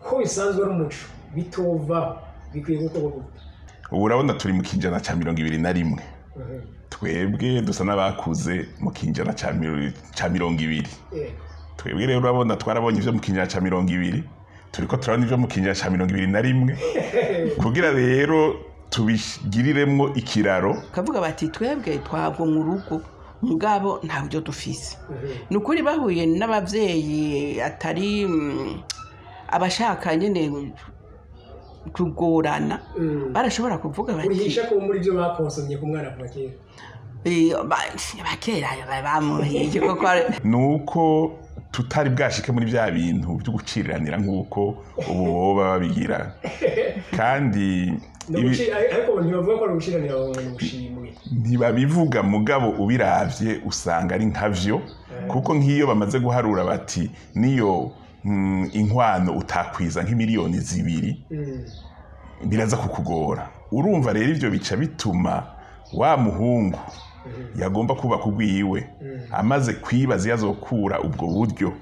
Ko bisanzwe ari umuco bitovaho, bikwiye gukorwa gute? Ubu urabona turi mu kinjana ca 21. Twebwe dusa n'abakuze mu kinjana ca 20. Twebwe rero urabona twarabonye ivyo mu kinjana ca 20, turiko turabona ivyo mu kinjana ca 21. Kugira rero tubigiriremwo ikiraro, Kavuga bati: "Twebwe twagwa mu rugo, mugabo nta buryo dufise." Ni ukuri bahuye n'abavyeyi atari abashaka nyene kugorana, barashobora kuvuga bati Urihisha ko muri byo bakonsomye ku mwana kuva kera. Bakera bamuhiye koko. Nuko tutari bwashike muri bya bintu byo guciriranira nk'uko ubu boba babigira, kandi No ariko ntibavuga ko ari uguciranira ngo ni ubushimwe. Ntibabivuga, mugabo ubiravye usanga ari nkavyo, kuko nk'iyo bamaze guharura bati niyo inkwano utakwiza nk'imiliyoni 2, biraza kukugora. Urumva rero ivyo bica bituma wa muhungu yagomba kubaka ubwiwe amaze kwibaza iyo azokura ubwo buryo,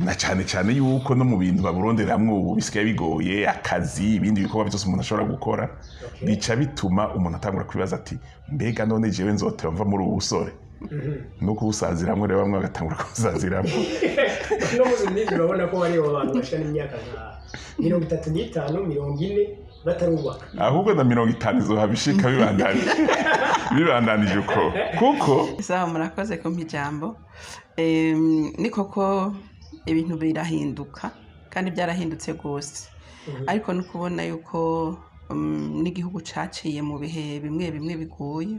na cyane cyane yuko no mu bintu baburonderamwo ubu bisigaye bigoye, akazi, ibindi bikorwa byose umuntu ashobora gukora, bica bituma umuntu atangura kwibaza ati: "Mbega none jewe nzoteba mva muri ubu busore no kubusaziramwo?" Rero bamwe bagatangura kubusaziramwo. No muzi n'ibyo urabona ko hariho abantu bashika n'imyaka nka 35, 40 batarubaka. Ahubwo na 50 izohaba ishika bibandanije uko, kuko Sawa, murakoze kumpa ijambo. Ni koko ibintu birahinduka kandi byarahindutse rwose, ariko no kubona yuko n'igihugu caciye mu bihe bimwe bimwe bigoye,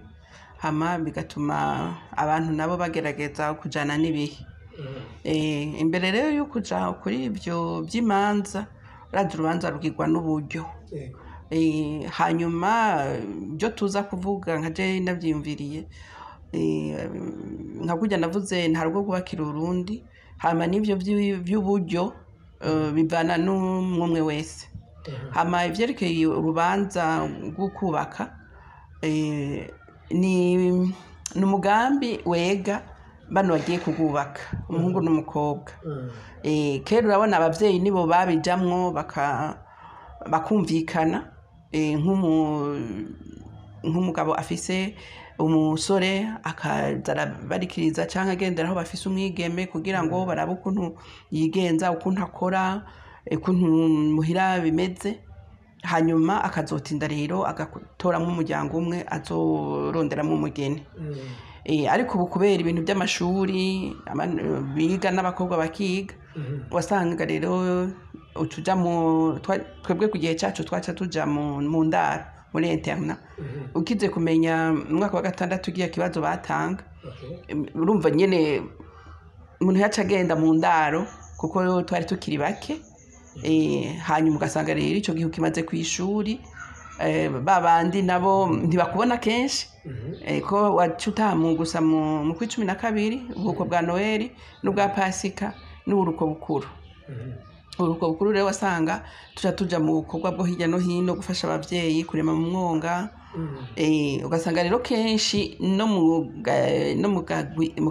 hama bigatuma abantu nabo bagerageza kujana n'ibihe. Imbere rero yo kuja kuri ivyo vy'imanza, urazi urubanza rugirwa n'uburyo. Hanyuma ibyo tuza kuvuga nka je navyiyumviriye, nka kurya navuze nta rugo rwubakira urundi. Hama n'ivyo vy'uburyo bivana n'umwe wese. Hama ivyerekeye urubanza rwo kubaka, ni umugambi wega bano bagiye kurwubaka, umuhungu n'umukobwa. Kera urabona abavyeyi nibo babijamwo bakumvikana, nk'umugabo afise umusore akaza arabarikiriza canke agendera aho bafise umwigeme kugira ngo barabe ukuntu yigenza, ukuntu akora, ukuntu muhira bimeze, hanyuma akazotinda rero agatoramwo umuryango umwe azoronderamwo umugeni. Ariko ubu kubera ibintu by'amashuri, biga n'abakobwa bakiga, wasanga rero utuja mu twebwe ku gihe cacu twaca tuja mu ndaro, muri internat, ukize kumenya mu mwaka wa gatandatu ugiye kibazo batanga. Urumva nyene umuntu yaca agenda mu ndaro kuko twari tukiri bake. Hanyuma ugasanga rero ico gihe ukimaze kw'ishuri, ba bandi nabo ntibakubona kenshi, ko waca utaha mu gusa mu kw'12, uburuhuko bwa Noheli n'ubwa Pasika n'uburuhuko bukuru. Uburuhuko bukuru rero wasanga tuja mu bukorwa bwo hirya no hino, gufasha abavyeyi kurema mu mwonga. Ugasanga rero kenshi no mu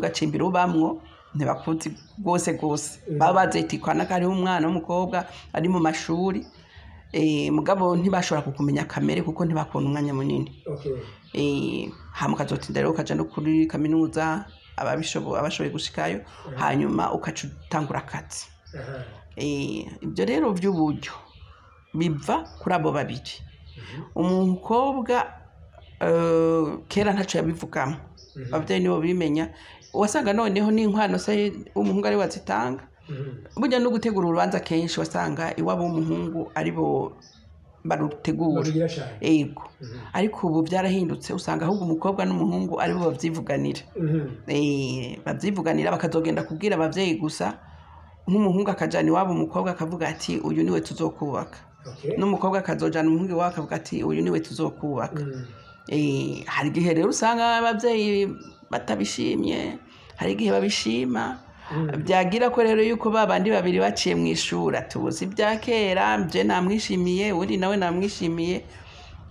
gacimbiri ubamwo ntibakuzi rwose rwose, baba bazetikwana ko hariho umwana w'umukobwa ari mu mashuri, mugabo ntibashobora kukumenya kamere kuko ntibakubona umwanya munini. Hama ukazotinda rero ukaja no kuri kaminuza, abashoboye gushikayo, hanyuma ukaca utangura akazi. Ibyo rero by'uburyo biva kuri abo babiri. Umukobwa kera ntaco yabivugamo, abavyeyi nibo bimenya. Wasanga noneho n'inkwano se umuhungu ari we azitanga. Burya no gutegura urubanza kenshi wasanga iwabo w'umuhungu aribo barutegura. Barugira cane. Ego, ariko ubu byarahindutse, usanga ahubwo umukobwa n'umuhungu aribo bavyivuganira. Bavyivuganira bakazogenda kubwira abavyeyi gusa, nk'umuhungu akajana iwabo umukobwa akavuga ati: "Uyu niwe tuzokubaka." N'umukobwa akazojana umuhungu iwabo akavuga ati: "Uyu niwe tuzokubaka." Hari igihe rero usanga abavyeyi batabishimye, hari igihe babishima. Byagira ko rero yuko ba bandi babiri baciye mu ishuri, tubuze ibya kera, nje namwishimiye, undi nawe namwishimiye,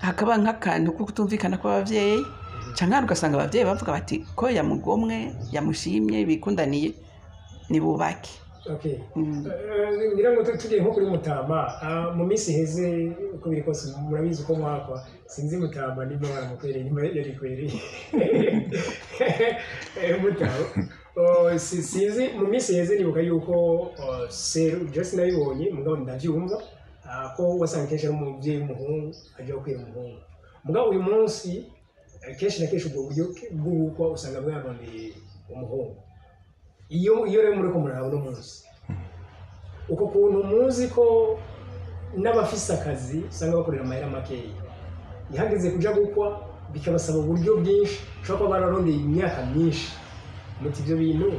hakaba nk'akantu ko kutumvikana kw'abavyeyi, canke ugasanga abavyeyi bavuga bati ko yamugomwe, yamushimye, bikundaniye, nibubake. Okay. Ngira ngo tugiye nko kuri Mutama, mu minsi iheze, uko biri kose murabizi uko mwakwa, sinzi Mutama nimba baramukwereye, nimba yarikwereye. Mutama, oh, sinzi, mu minsi iheze nibuka yuko, oh, seru je sinabibonye mugabo ndavyumva, ko wasanga kenshi ari umuvyeyi w'umuhungu aja gukwera umuhungu. Mugabo uyu munsi, kenshi na kenshi ubwo buryo bw'ubukwa usanga bwarondeye umuhungu. Iyo rero muriko muraraba uno munsi, uko kuntu muzi ko n'abafise akazi usanga bakorera amahera makeya, ihageze kuja gukwa bikabasaba uburyo bwinshi, ushobora kuba bararondeye imyaka myinshi muti ivyo bintu,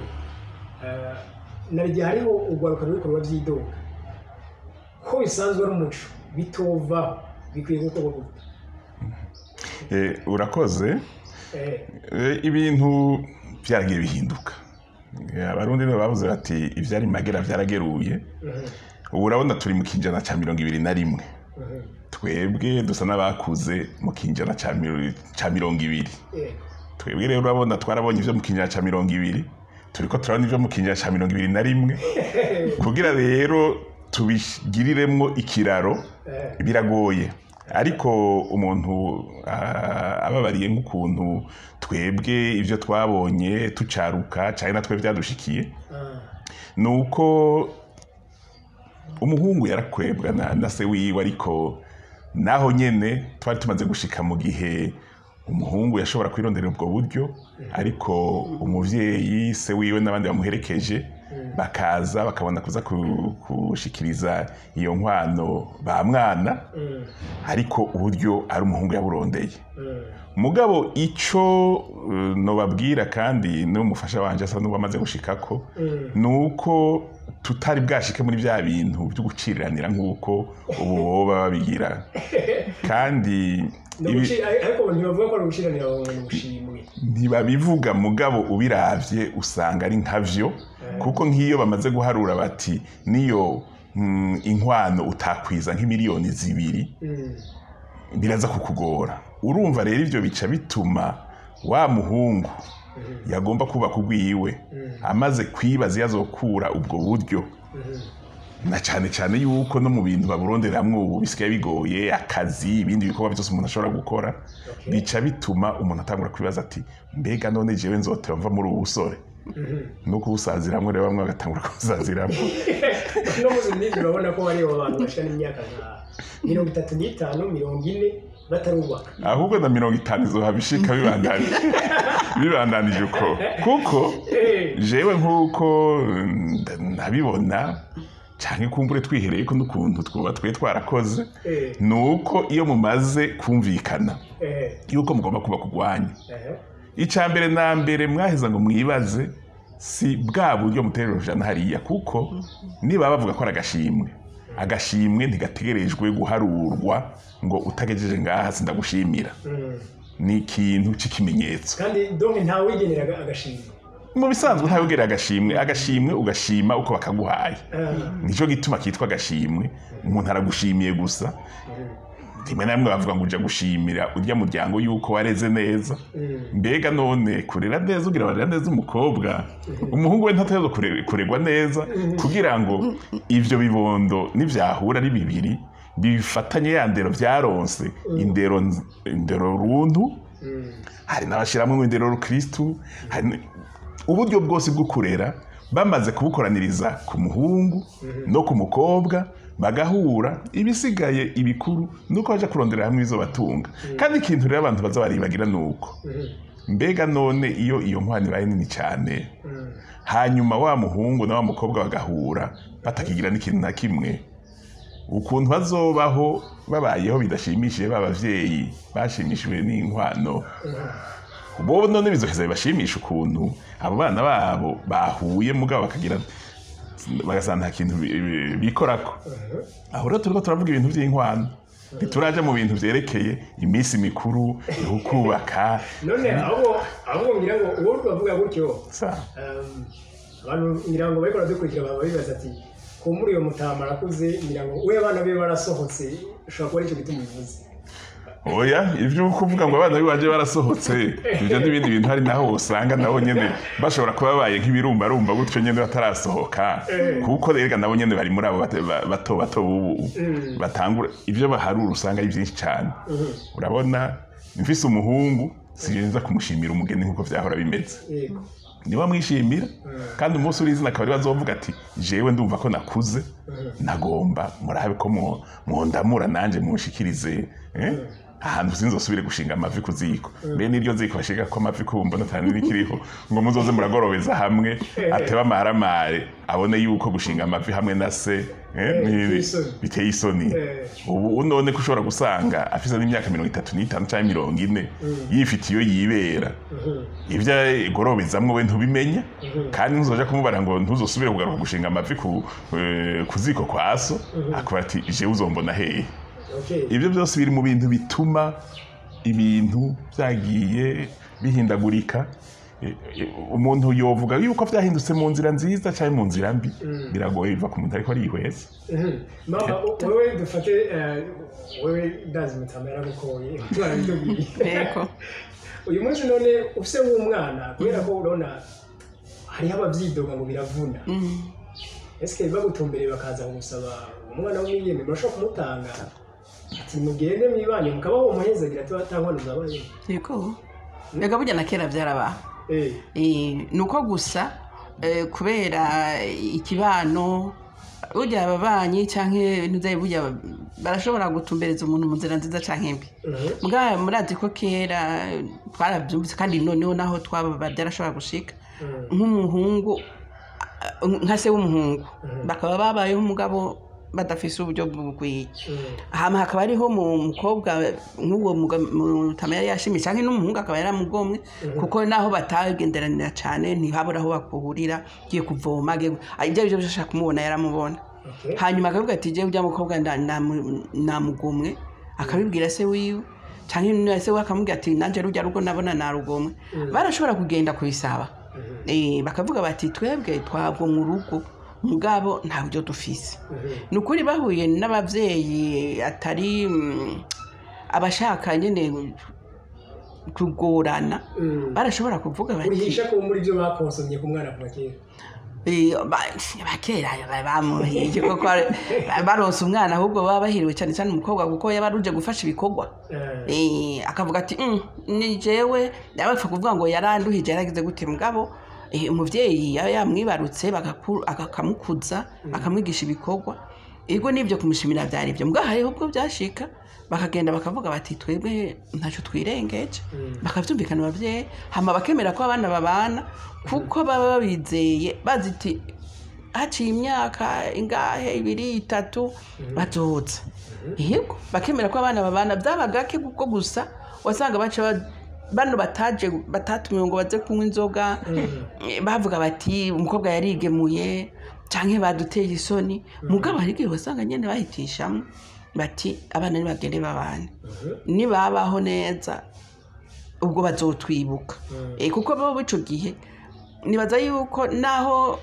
narigihe hariho urwaruka ruriko rurabyidoga ko bisanzwe ari umuco bitova, bikwiye gukorwa gute? Urakoze. Ibintu byaragiye bihinduka. Abarundi nibo bavuze bati ivyari magera vyarageruye. Ubu urabona turi mu kinjana ca 21. Twebwe dusa n'abakuze mu kinjana ca 20. Twebwe rero urabona twarabonye ivyo mu kinjana ca 20, turiko turabona ivyo mu kinjana ca 21. Kugira rero tubigiriremwo ikiraro biragoye, ariko umuntu ababariye nk'ukuntu twebwe ivyo twabonye tucaruka canke natwe vyadushikiye, nuko umuhungu yarakwebwa na se wiwe, ariko naho nyene twari tumaze gushika mu gihe umuhungu yashobora kwirondera ubwo buryo, ariko umuvyeyi se wiwe n'abandi bamuherekeje bakaza bakabona kuza kushikiriza iyo nkwano ba mwana, ariko uburyo ari umuhungu yaburondeye. Mugabo ico nobabwira, kandi n'umufasha wanje asa n'uwamaze gushikako, nuko tutari bwashike muri bya bintu byo guciriranira nk'uko ubu boba babigira. Kandi Ariko ntibavuga ko ari uguciranira ngo ni ubushimwe. Ntibabivuga, mugabo ubiravye usanga ari nkavyo, kuko nk'iyo bamaze guharura bati niyo inkwano utakwiza nk'imiliyoni 2, biraza kukugora. Urumva rero ivyo bica bituma wa muhungu yagomba kubaka urwiwe amaze kwibaza iyo azokura ubwo buryo, na cane cane yuko no mu bintu baburonderamwo ubu bisigaye bigoye, akazi, ibindi bikorwa byose umuntu ashobora gukora, bica bituma umuntu atangura kwibaza ati mbega none jewe nzoteba mva muri ubu busore no kubusaziramwo. Rero bamwe bagatangura kubusaziramwo. No muzi n'ivyo urabona ko hariho abantu bashika n'imyaka nka 35, 40 batarubaka. Ahubwo na 50 izohabishika bibandanije uko, kuko jewe nk'uko nabibona canke kumbure twihereye ko n'ukuntu twoba twe twarakoze, nuko iyo mumaze kumvikana yuko mugomba kuba kugwanya, ica mbere na mbere mwaheza ngo mwibaze si bwa buryo muterera jana hariya, kuko niba bavuga ko ari agashimwe, agashimwe ntigategerejwe guharurwa ngo utagejeje ngaha sindagushimira. Ni ikintu c'ikimenyetso. Kandi donc ntawigenera agashimwe. Mu bisanzwe ntawigenera agashimwe. Agashimwe ugashima uko bakaguhaye. Nico gituma kitwa agashimwe. Umuntu aragushimiye gusa. Rimwe na rimwe bavuga ngo uja gushimira urya muryango yuko wareze neza. Mbega none kurera neza ugira barera neza umukobwa, umuhungu we ntategerezwa kuregwa neza kugira ngo ivyo bibondo nivyahura ari bibiri bifatanye ya ndero vyaronse, indero runtu, hari n'abashiramwe indero rukristu, hari uburyo bwose bwo kurera bamaze kubukoraniriza ku muhungu no ku mukobwa bagahura, ibisigaye ibikuru nuko baja kurondera hamwe izo batunga. Kandi ikintu rero abantu baza baribagira nuko mbega none iyo nkwano ibaye nini cyane, hanyuma wa muhungu na wa mukobwa bagahura batakigira n'ikintu na kimwe, ukuntu bazobaho babayeho bidashimishije ba bavyeyi bashimishijwe n'inkwano, bo none bizoheza bibashimisha ukuntu abo bana babo bahuye mugabo bakagira bagasanga nta kintu bikorako. Aho rero turiko turavuga ibintu vy'inkwano, ntituraja mu bintu vyerekeye iminsi mikuru yo kubaka. None ahubwo ngira ngo uwo turavuga gutyo, abantu ngira ngo bariko baradukurikira baba bibaza ati kumbura uyo mutama arakuze, ngira ngo we abana be barasohotse, ushobora kuba aricyo gituma ubivuze. Oya, ivyo kuvuga ngo abana biwanje barasohotse, ivyo n'ibindi bintu. Hari naho usanga nabo nyene bashobora kuba babaye nk'ibirumbarumba gutyo nyene batarasohoka, kuko rega nabo nyene bari muri abo bato bato bubu batangura. Ivyo baharura usanga ari byinshi cyane. Urabona, mfise umuhungu, sinza kumushimira umugeni nkuko vyahora bimeze. Niwe amwishimira, kandi umunsi uri izina akaba ari bazovuga ati: "Jewe ndumva ko nakuze, nagomba murabe ko mwondamura nanje munshikirize ahantu sinzosubire gushinga amavi ku ziko." Mbe n'iryo ziko bashinga ko amavi, ko mbona atanu n'ikiriho, ngo muzoze muragorobeza hamwe, atebe amaramare, abone yuko gushinga amavi hamwe na se Biteye isoni. Biteye isoni. Ubu none ko ushobora gusanga afise n'imyaka 35 canke 40, yifitiye iyo yibera, ibyo agorobezamwo we ntubimenya, kandi ntuzoja kumubara ngo ntuzosubire kugaruka gushinga amavi ku ziko kwa so, akuba ati: "Jewe uzombona hehe?" Ibyo byose biri mu bintu bituma ibintu byagiye bihindagurika. Umuntu yovuga yuko vyahindutse mu nzira nziza cyangwa mu nzira mbi, biragoye, biva ku muntu ariko arihweza. Mama, wewe dufate, wewe ndazi mutama yaragukoye, barabitubwiye. Yego. Uyu munsi none ufise w'umwana, kubera ko urabona hariho abavyidoga ngo biravuna, eske bagutumbereye bakaza kugusaba umwana w'umwigeme, murashobora kumutanga ati mugende mwibane, mukabaho umuhezagira ati atankwano zabayeho? Yego, rega burya na kera byarabaho. Ni uko gusa kubera ikibano, burya ababanyi canke ibintu vyayo, burya barashobora gutumbereza umuntu mu nzira nziza canke mbi. Mbwa murazi ko kera twarabyumvise, kandi noneho naho twaba byarashobora gushika, nk'umuhungu, nka se w'umuhungu, bakaba babayeho umugabo badafise uburyo bukwiye, hama hakaba hariho mu mukobwa nk'uwo mutama yari yashimye, canke n'umuhungu akaba yaramugomwe, kuko naho batagenderanira cane ntihabura aho bakuhurira, agiye kuvoma, ibyo arivyo byose ashaka kumubona yaramubona. Hanyuma akavuga ati: "Jewe urya mukobwa namugomwe," akabibwira se wiwe, canke se we akamubwira ati: "Nanje rurya rugo nabona narugomwe." Barashobora kugenda kubisaba. Bakavuga bati: "Twebwe twagomwe urugo, mugabo nta buryo dufise." Ni ukuri bahuye n'abavyeyi atari abashaka nyene kugorana, barashobora kuvuga bati Urihisha ko muri byo bakonsomye ku mwana kuva kera? Bakera bamuhiye koko baronse umwana, ahubwo baba bahiriwe, cyane cyane umukobwa, kuko yaba aruje gufasha ibikorwa. Akavuga ati: "Ni jewe." Yabapfa kuvuga ngo yaranduhije, yaragize gute, mugabo umuvyeyi yaba yamwibarutse, akamukuza, akamwigisha ibikorwa. Ego, nibyo kumushimira byari ibyo. Mugabo hariho ubwo byashika bakagenda bakavuga bati: "Twebwe ntacyo twirengeje." Bakavyumvikana abavyeyi, hama bakemera ko abana babana, kuko baba babizeye, bazi iti haciye imyaka ingahe, 2, 3, bazoza. Yego, bakemera ko abana babana. Byaba gake, kuko gusa wasanga baca bano bataje, batatumiwe ngo baze kunywa inzoga, bavuga bati umukobwa yarigemuye canke baduteye isoni. Mugabo hari igihe wasanga nyene bahitishamwo bati: "Abana nibagende babane, nibabaho neza ubwo bazotwibuka." Kuko bo ico gihe nibaza yuko naho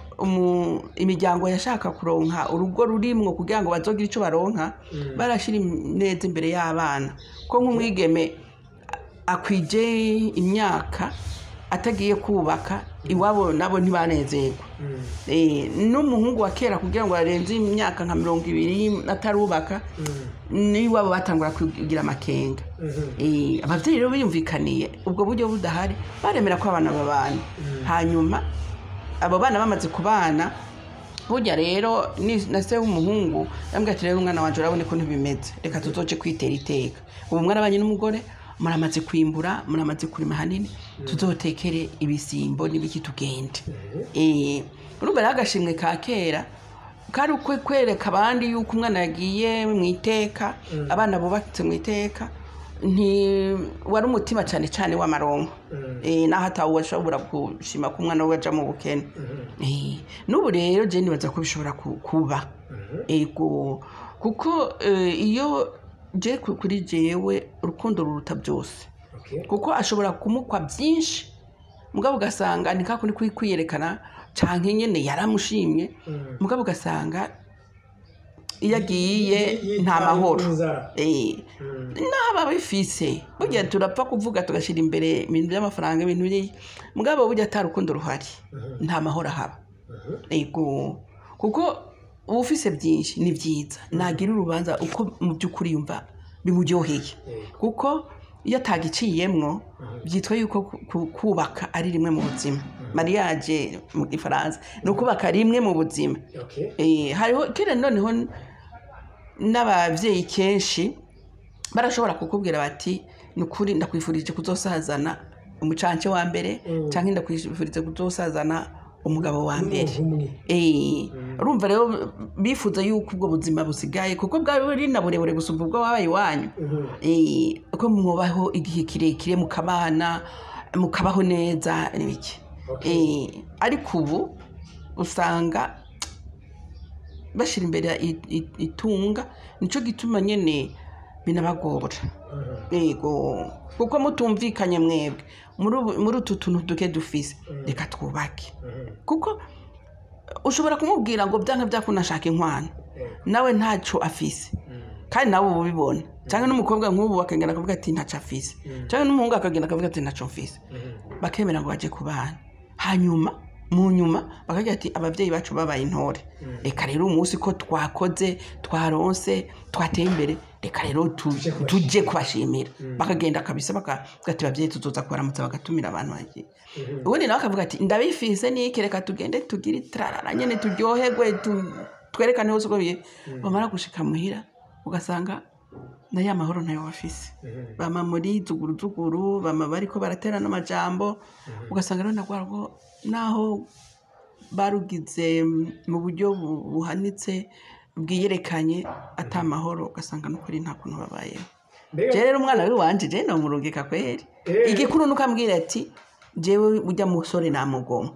imiryango yashaka kuronka urugo rurimwo kugira ngo bazogire ico baronka, barashira neza imbere y'abana, ko nk'umwigeme akwije imyaka atagiye kubaka iwabo, nabo ntibanezerwa. N'umuhungu wa kera kugira ngo arenze imyaka nka 20 atarubaka, n'iwabo batangura kugira amakenga. Abavyeyi rero biyumvikaniye ubwo buryo budahari, baremera ko abana babana. Hanyuma abo bana bamaze kubana, burya rero na se w'umuhungu yambwiye ati: "Rero umwana wanje, urabona ukuntu bimeze, reka tuzoje kwitera iteka. Ubu mwarabanye n'umugore, muramaze kwimbura, muramaze kurima hanini, tuzotekere ibisimbo n'ibiki, tugende." Urumva rero agashimwe ka kera kari ukwe kwereka abandi yuko umwana yagiye mu iteka, abana bubatse mu iteka. Nti wari umutima cyane cyane w'amaronko, naho atawushobora gushima ko umwana we aja mu bukene. N'ubu rero je nibaza ko bishobora kuba. Ego, kuko iyo je kuri jewe urukundo ruruta byose, kuko ashobora kumukwa byinshi, mugabo ugasanga ni kakundi kwiyerekana, canke nyene yaramushimye, mugabo ugasanga Iyo agiye nta Yitaye mahoro. ku nzara. N'aho ababifise, burya turapfa kuvuga tugashyira imbere ibintu by'amafaranga, ibintu by'iyi, mugabo burya ata rukundo ruhari nta mahoro ahaba. Ego, kuko uba ufise byinshi ni byiza nagira urubanza uko mu by'ukuri yumva bimuryoheye, kuko iyo atagiciyemwo byitwa yuko kubaka ari rimwe mu buzima. Mariage mu gifaransa ni ukubaka rimwe mu buzima. Hariho kera, noneho n'ababyeyi kenshi barashobora kukubwira bati: "Ni ukuri ndakwifurije kuzosazana umucance wa mbere," cyangwa "ndakwifurije kuzosazana umugabo wa mbere." N'umuntu umwe. Urumva rero bifuza yuko ubwo buzima busigaye, kuko bwari buri na burebure gusumba ubwo wabaye iwanyu, ko mwubaho igihe kirekire, mukabana, mukabaho neza n'ibiki. Ariko ubu usanga bashyira imbere itunga, nicyo gituma nyine binabagora. Yego, kuko mutumvikanye mwebwe muri utu tuntu duke dufise, reka twubake, kuko ushobora kumubwira ngo byanka byakunda ashaka inkwano, nawe ntacyo afise, kandi nawe uba ubibona. Cyangwa n'umukobwa nk'ubu akagenda akavuga ati ntacyo afise, cyangwa n'umuhungu akagenda akavuga ati ntacyo mfise, bakemera ngo bajye kubana, hanyuma mu nyuma bakagira ati ababyeyi bacu babaye intore, reka rero umunsi ko twakoze, twaronse, twateye imbere, reka rero tujye kubashimira. Bakagenda kabisa, bakavuga ati ababyeyi tuzoza kubaramutsa, bagatumira abantu bagiye. Ubundi nawe akavuga ati ndabifise niki, reka tugende tugire itarara nyene, turyoherwe, twerekane hose uko biye. Bamara gushika muhira ugasanga na ya mahoro ntayo bafise, bama muri zuguru zuguru, bama bariko baratera n'amajambo. Ugasanga rero nagwarwo naho barugize mu buryo buhanitse bwiyerekanye, ata mahoro, ugasanga n'ukuri nta kuntu babayeho. Mbega Je rero umwana w'iwanje je nomurungika kweri. Igikuru nuko ambwira ati jewe ujya musore namugoma.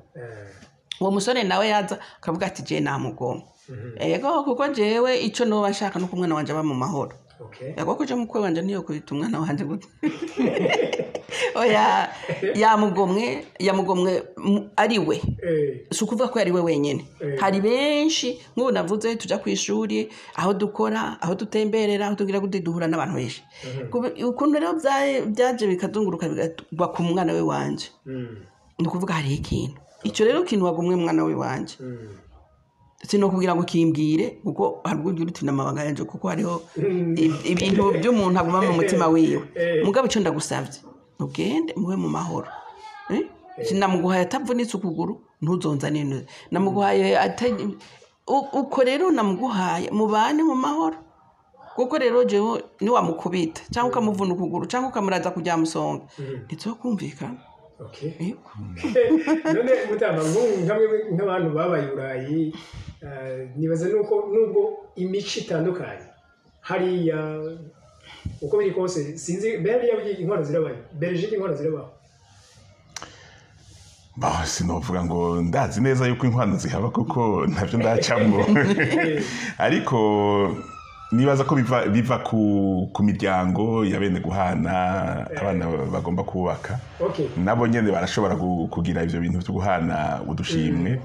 Uwo musore nawe yaza akavuga ati je namugoma. Ego, kuko jewe ico noba nshaka nuko umwana wanje aba mu mahoro. Ego, ko je mukwe wanje niyo kubita umwana wanje gute? Oya, yamugomwe, yamugomwe ari we. Si ukuvuga ko ari we wenyine. Hari benshi nk'ubu navuze, tujya ku ishuri, aho dukora, aho dutemberera, aho tugira gute, duhura n'abantu benshi. Ukuntu rero byaje bikazunguruka bikagwa ku mwana we wanje, ni ukuvuga hariho ikintu. Icyo rero kintu wagumwe mwana we wanje, sinokubwira ngo kimbwire, kuko hari ubwo ugira uti n'amabanga yanje, kuko hariho ibintu by'umuntu aguma mu mutima wiwe. Mugabo icyo ndagusabye, ugende mube mu mahoro. Sinamuguhaye atavunitse ukuguru, ntuzonzane ino namuguhaye uko rero namuguhaye, mubane mu mahoro. Kuko rero jewe niwamukubita cyangwa ukamuvuna ukuguru cyangwa ukamuraza kujya musonga, ntituzokumvikana. Yego. None mutama, nk'ubu nkamwe nk'abantu babaye i Burayi, nibaza nuko nubwo imico itandukanye hariya, uko biri kose sinzi mbere hariya inkwano zirabaye, Belgique inkwano zirabaho? Bah, sinovuga ngo ndazi neza yuko inkwano zihaba, kuko ntabyo ndacamwo, ariko nibaza ko biva ku miryango ya bene guhana abana bagomba kubaka. Nabo nyene barashobora kugira ivyo bintu vyo guhana udushimwe.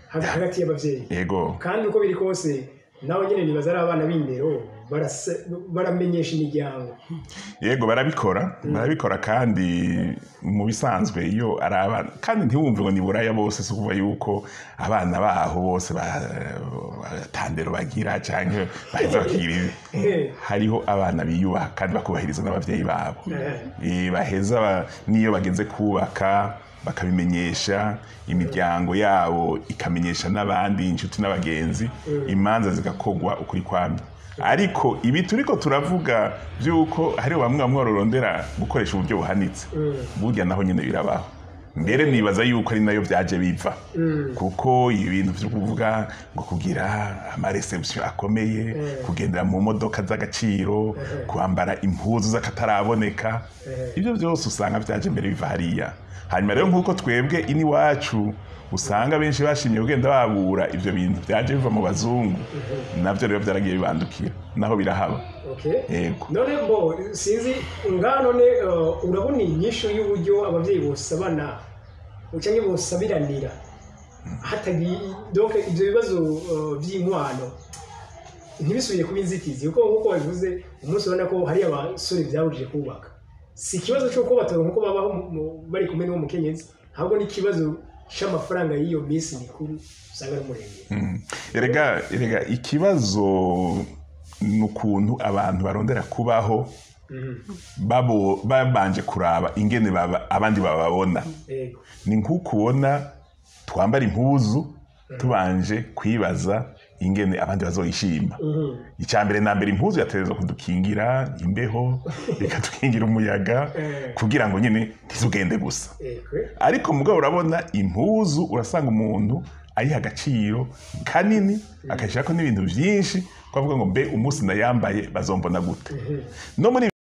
Hagati y'abavyeyi. Yego. Kandi uko biri kose nawe nyine nibaza ari abana b'indero, baramenyesha imiryango. Yego, barabikora, barabikora. Kandi mu bisanzwe iyo ari abana, kandi ntiwumve ngo ni Buraya bose, si ukuvuga yuko abana baho bose batandero bagira canke baheza bakigira ibi. Hariho abana biyubaha kandi bakubahiriza n'abavyeyi babo. Baheza n'iyo bageze kubaka bakabimenyesha imiryango yabo, ikamenyesha n'abandi inshuti n'abagenzi, imanza zigakogwa ukuri kwamye. Ariko ibi turiko turavuga by'uko hariho bamwe bamwe barondera gukoresha uburyo buhanitse, burya naho nyine birabaho. Mbere nibaza yuko ari nayo byaje biva, kuko ibintu byo kuvuga ngo kugira ama réception akomeye, kugendera mu modoka z'agaciro, kwambara impuzu z'akataraboneka, ibyo byose usanga byaje mbere biva hariya. Hanyuma rero nk'uko twebwe ini iwacu usanga benshi bashimye kugenda babura ibyo bintu byaje biva mu bazungu, nabyo rero byaragiye bibandukira, naho birahaba. Yego. None bo sinzi ngaha none, urabona inyishu y'uburyo abavyeyi bosabana canke bosabiranira hatagiye, donc ivyo bibazo vy'inkwano? Ntibisubire kuba inzitizi, kuko nk'uko babivuze, umunsi ubona ko hari abasore byabujije kubaka, si ikibazo cy'uko bataronka uko babaho bari kumwe n'uwo mukenyezi, ahubwo ni ikibazo c'amafaranga y'iyo minsi mikuru usanga ari umurengera. Erega ikibazo ni ukuntu abantu barondera kubaho babanje kuraba ingene abandi bababona. Ni nk'uko ubona twambara impuzu tubanje kwibaza ingene abandi bazoyishima. Icya mbere na mbere, impuzu yategerezwa kudukingira imbeho, ikadukingira umuyaga, kugira ngo nyine ntizugende gusa. Ariko mugabo urabona impuzu, urasanga umuntu ayiha agaciro kanini, akayishyirako n'ibintu byinshi, kuvuga ngo: "Mbe umunsi ndayambaye bazombona gute?" No muri